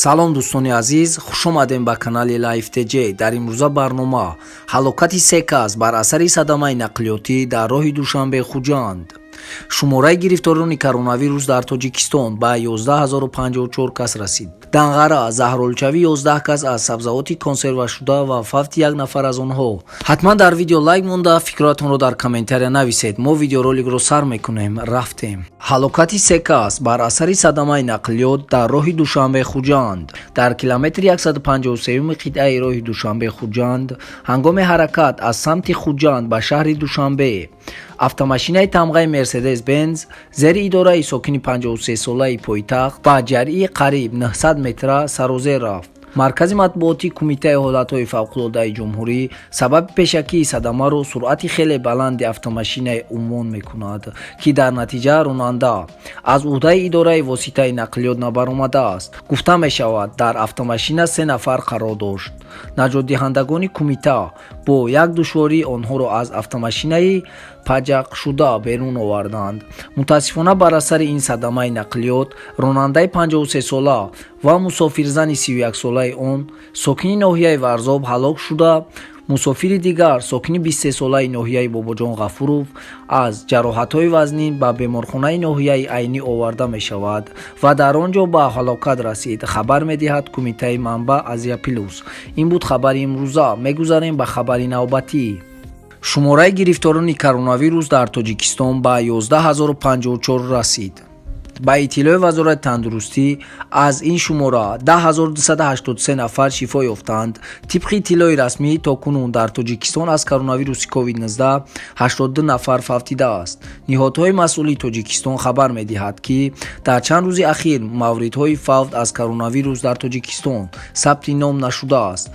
Салом, дӯстони азиз, хушомадем ба канали Лайф ТЖ. Дар имрӯза барнома: ҳалокати се кас бар асари садамаи нақлиётӣ дар роҳи Душанбе Хуҷанд, шумораи гирифторони коронавирус дар Тоҷикистон ба 11 054 кас расид, Данғара: заҳролудшавии 11 кас аз сабзавоти консервашуда ва фавти як нафар аз онҳо. Ҳатман дар видео лайк монда, фикротонро дар комментария нависед. Мо видеороликро сар мекунем. Рафтем. Ҳалокати се кас бар асари садамаи нақлиёт дар роҳи Душанбе Хуҷанд. Дар километри 153 қитъаи роҳи Душанбе Хуҷанд, ҳангоми ҳаракат аз самти Хуҷанд ба шаҳри Душанбе, автомашинаи тамғаи Мерседес Бенз зери идораи сокини 53-солаи пойтахт ба ҷарии қариб 900 метра сарозер рафт. Маркази матбуотии Кумитаи ҳолатҳои фавқулодаи ҷумҳурӣ сабаби пешакии садамаро суръати хеле баланди автомашинаи унвон мекунад, ки дар натиҷа ронанда аз уҳдаи идораи воситаи нақлиёт набаромадааст. Гуфта мешавад, дар автомашина се нафар қарор дошт. Наҷотдиҳандагони кумита бо як душворӣ онҳоро аз автомашинаи паҷақшуда берун оварданд. Мутаассифона, бар асари ин садамаи нақлиёт ронандаи 53-сола ва мусофирзани 31-солаи он, сокини ноҳияи Варзоб, ҳалок шуда, мусофири дигар, сокини 23-солаи ноҳияи Бобоҷон Ғафуров, аз ҷароҳатҳои вазнин ба беморхонаи ноҳияи Айнӣ оварда мешавад ва дар он ҷо ба ҳалокат расид, хабар медиҳад кумитаи. Манбаъ: Азия Плюс. Ин буд хабари имрӯза. Мегузарем ба хабари навбатӣ. Шумораи гирифторони коронавирус дар Тоҷикистон ба 11 054 расид. Ба иттилои Вазорати тандурустӣ, аз ин шумора 10 283 нафар шифо ёфтанд. Тибқи иттилои расмӣ, то кунун дар Тоҷикистон аз коронавируси COVID-19 82 нафар фавтидааст. Ниҳодҳои масъули Тоҷикистон хабар медиҳад, ки дар чанд рӯзи ахир мавридҳои фавт аз коронавирус дар Тоҷикистон сабти ном нашудааст.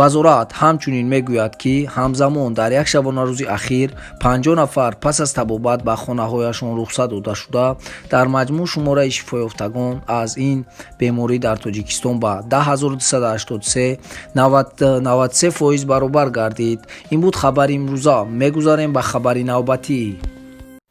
Вазорат ҳамчунин мегӯяд, ки ҳамзамон дар як шабонарӯзи ахир 50 нафар пас аз табобат ба хонаҳояшон рухсат дода шуда, дар маҷмӯъ шумораи шифоёфтагон аз ин беморӣ дар Тоҷикистон ба 10 283 93% баробар гардид. Ин буд хабари имрӯза. Мегузарем ба хабари навбатӣ.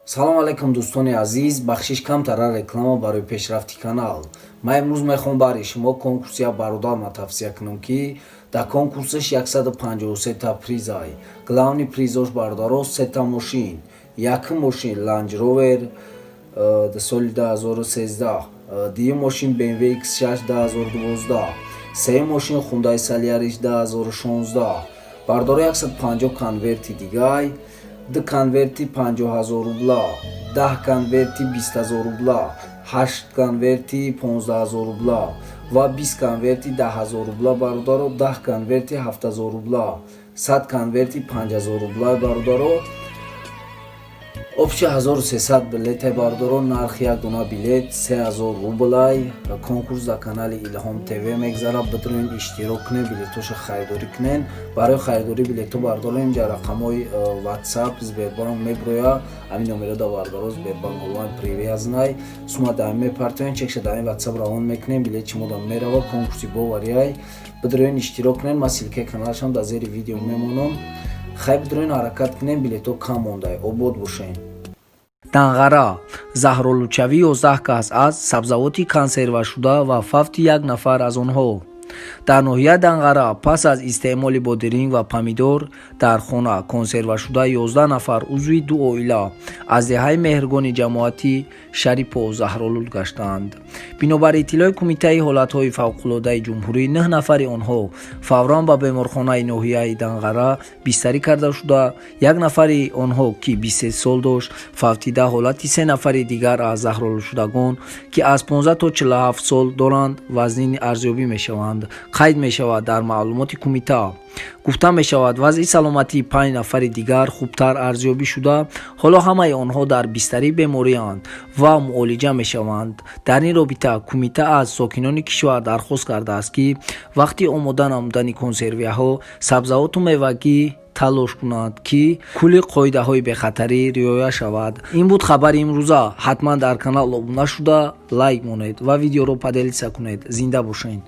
Салом алайкум, дӯстони азиз. Бахшиш, камтара реклама барои пешрафти канал. Ман имрӯз мехоҳам барои шумо конкурси як бародарма тавсия кунам, ки дар конкурсаш 153 та призай. Главный призош, бародаро, сета мошин. Якум мошин Ланҷ Ровер соли 2013, дуюм мошин BMW X6 2012, сеюм мошин Хундай Солярис 2016. Бародаро, 150 конверти дигай: ду конверти 50 000 рубла, 10 конверти 20 000 рубла, ҳашт конверти 15 000 рубла ва 20 конверти 10 000 рубла. Бародаро, 10 конверти 7000 рубла, 100 конверти 5000 рубла. Бародаро, общий 1300 билетай. Бародаро, нархи як дона билет 3000 рублай. Конкурс дар канали Илҳом ТВ мегзарад. Бидроин, иштирок кунед, билетоша харидорӣ кунед. Барои харидорӣ билето, бародаро, инҷа рақамҳои WhatsApp, Сбербанк меброя. Ҳамин номеро да, бародаро, Сбербанк онлайн привязанный. Сума дар мепартоен, чекша дар ин WhatsApp равон мекунем, билет шумо да мерава. Конкурси бовариай, бидроин, иштирок кунед. Ман ссылкаи каналашам дар зери видео мемонам. Хай, бидроин, ҳаракат кунем, билето кам мондай. Обод бошед. Данғара: заҳролудшавии 11 кас аз сабзавоти консервашуда ва фавти як нафар аз онҳо. Дар ноҳияи Данғара пас аз истеъмоли бодиринг ва помидор дар хона консервашуда 11 нафар узви ду оила аз деҳаи Меҳргони ҷамоати Шарипов заҳролуд гаштанд. Бинобар иттилои Кумитаи ҳолатҳои фавқулодаи ҷумҳурӣ, нӯҳ нафари онҳо фавран ба беморхонаи ноҳияи Данғара бистарӣ карда шуда, як нафари онҳо, ки 23 сол дошт, фавтида. Ҳолати се нафари дигар аз заҳролудшудагон, ки аз 15 то 47 сол доранд, вазнин арзёбӣ мешаванд, қайд мешавад дар маълумоти кумита. Гуфта мешавад, вазъи саломатии панҷ нафари дигар хубтар арзёбӣ шуда, ҳоло ҳамаи онҳо дар бистари беморианд ва муолиҷа мешаванд. Дар ин робита кумита аз сокинони кишвар дархост кардааст, ки вақти омода намудани консервияҳо, сабзавоту мевагӣ талош кунанд, ки кулли қоидаҳои бехатарӣ риоя шавад. Ин буд хабари имрӯза. Ҳатман дар канал обуна шуда, лайк монед ва видеоро поделиться кунед. Зинда бошед.